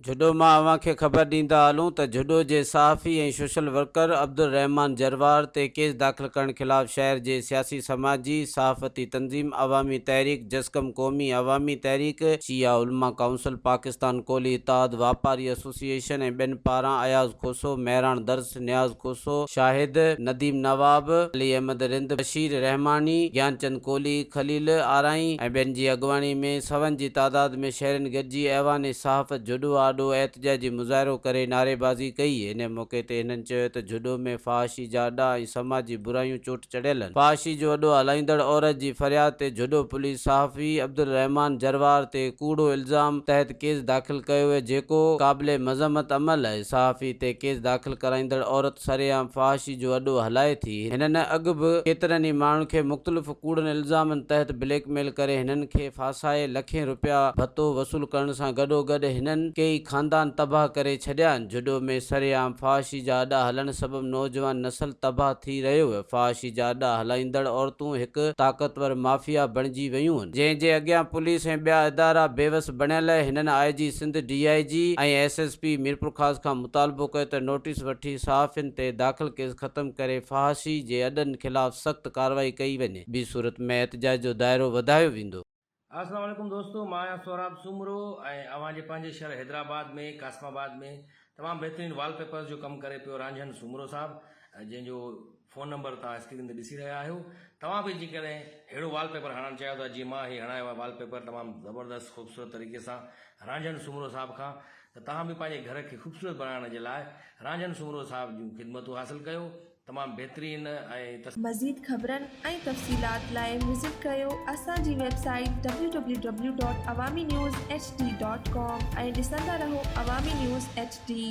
جهڏو مان اوهان کي خبر ڏيندا هلون ته جهڏو جي صحافي ۽ سوشل ورڪر عبدالرحمان جروار تي ڪيس داخل ڪرڻ خلاف شهر جي سياسي سماجي صحافتي تنظيم عوامي تحريڪ جسقم قومي عوامي تحريڪ، شيعا علماء ڪائونسل پاڪستان ڪولهي اتحاد واپاري ايسوسيئيشن ۽ ٻين پاران اياز کوسو، مهراڻ درس، نياز کوسو، شاهد، نديم نواب، علي احمد رند، بشير رحماڻي، گيانچند ڪولهي، خليل آرائين ۽ ٻين جي اڳواڻي ۾ سون جي تعداد ۾ شهرين گڏجي ايوان صحافت جهڏو آڏو احتجاجي مظاهرو ڪري نعريبازي ڪئي. ان موقعي تي هنن چيو ته جهڏو ۾ فحاشي جا اڏا ۽ سماجي برايون چوٽ چڙهيل آهن. فحاشي جو اڏو هلائيندڙ عورت جي فرياد تي جهڏو پوليس صحافي عبدالرحمان جروار تي ڪوڙو الزام تحت ڪيس داخل ڪيو ويو جيڪو قابل مذمت عمل آهي. صحافي تي ڪيس داخل ڪرائيندڙ عورت سرعام فحاشي جو اڏو هلائي ٿي. هنن اڳ به ڪيترن ئي ماڻهن کي مختلف ڪوڙن الزامن تحت بليڪ ميل ڪري هنن کي ڦاسائي لکين رپيا ڀتو وصول ڪرڻ سان گڏوگڏ هنن ڪيئي خاندان تباهه ڪري ڇڏيا آهن. جهڏو ۾ سرعام فحاشي جا اڏا هلڻ سبب نوجوان نسل تباهه ٿي رهيو اهي. فحاشي جا اڏا هلائيندڙ عورتون هڪ طاقتور مافيا بڻجي ويون آهن. جنهن جي اڳيان پوليس ۽ ٻيا ادارا بيوس بڻيل هنن I G Sindh, D I G ۽ S S P Mirpurkhas کان مطالبو ڪيو ته نوٽيس وٺي صحافين تي داخل ڪيس ختم ڪري فحاشي جي اڏن خلاف سخت ڪارروائي ڪئي وڃي ٻي صورت ۾ احتجاج جو دائرو وڌايو ويندو. السلام عليڪم دوستو مان آهيان سهراب سومرو ۽ اوهان جي پنهنجي شهر حيدرآباد ۾ قاسم آباد ۾ تمام بهترين وال پيپرز جو ڪم ڪري پيو رانجهن سومرو صاحب جنهن جو فون نمبر توهان اسڪرين تي ڏسي رهيا آهيو توهان به جيڪڏهن ههڙو وال پيپر هڻائڻ چاهيو ٿا جيئن مان هي هڻايو آهي وال پيپر تمام زبردست خوبصورت طريقي سان رانجهن سومرو صاحب کان ته توهان به پنهنجي گهر کي خوبصورت بڻائڻ جي لاء رانجهن سومرو صاحب جون خدمتون حاصل ڪيو تمام بهترين ۽. مزيد خبرن ۽ تفصيلات لاء وزٽ ڪريو اسان جي website W W W dot Awami news H D dot com ۽ ڏسندا رهو عوامي نيوز ايڇ ڊي.